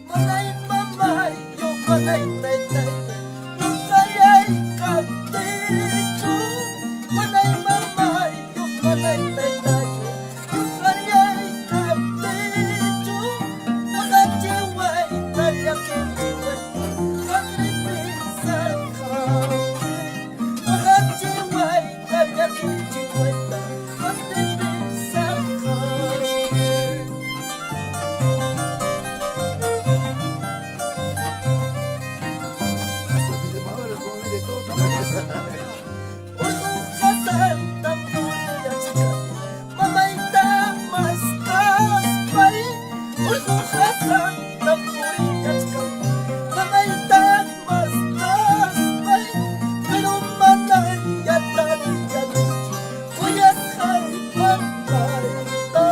Manay mamay, manay taytay, ñuqallay kaptichu. Manay mamay, manay taytay, ñuqallay kaptichu. Waqachiway, llakichiway, qamripi sarqanki. Waqachiway, llakichiway, qamripi sarqanki. Urqu qasantam puriyachkan mamayta maskaspay. Urqu qasantam puriyachkan mamayta maskaspay. Pero mana yatariyanichu kuyasqay mamayta.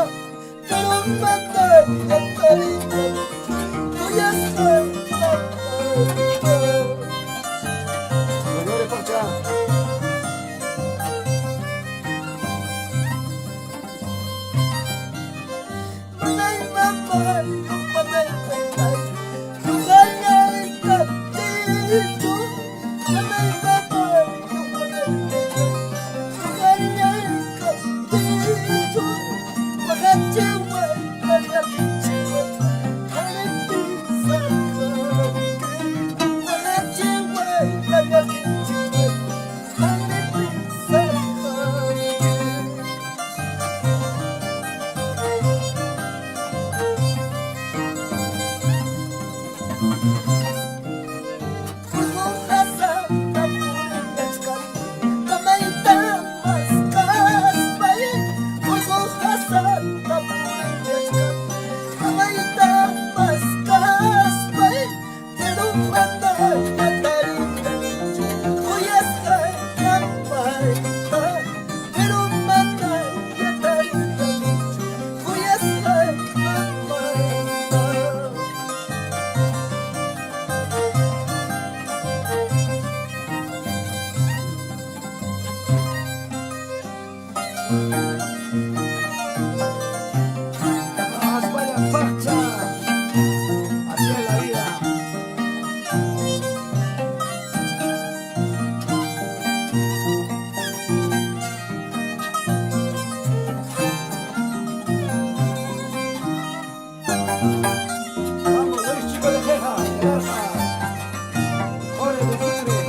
Pero mana yatariyanichu kuyasqay mamayta. No llores, Pacha. Manay mamay, manay taytay, ñuqallay kaptichu. Manay mamay, manay taytay, ñuqallay kaptichu. Waqachiway, llakichiway, qamripi sarqanki. Waqachiway, llakichiway, qamripi sarqanki. Urqu qasantam puriyachkan mamayta maskaspay. Urqu qasantam puriyachkan mamayta maskaspay. Pero mana yatariyanichu kuyasqay mamayta. Pero mana yatariyanichu kuyasqay mamayta. ¡Más vaya Pacha! Así es la vida. Vamos, Luis Chico de Jeja, el arpa. Jorge de Sucre.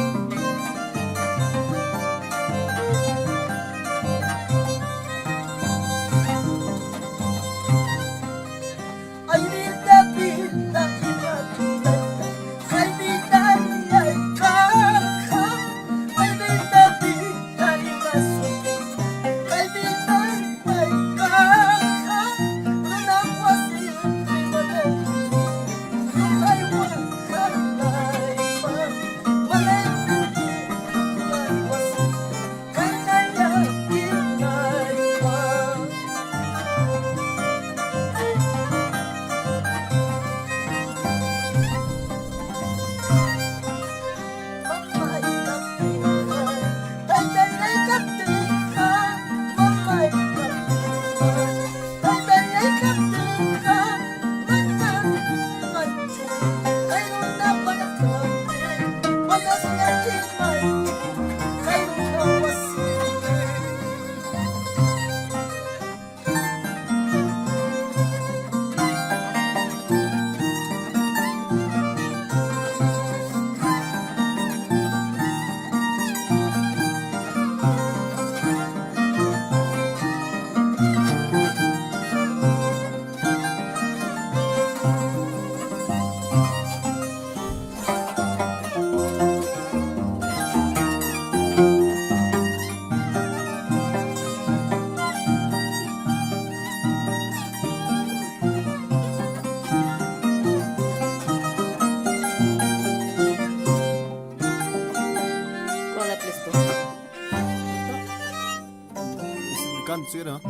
Un canto, ¿sí era? No,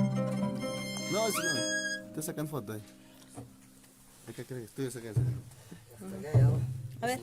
sí, no. Estoy sacando foto ahí. Acá creo que estoy sacando. A ver.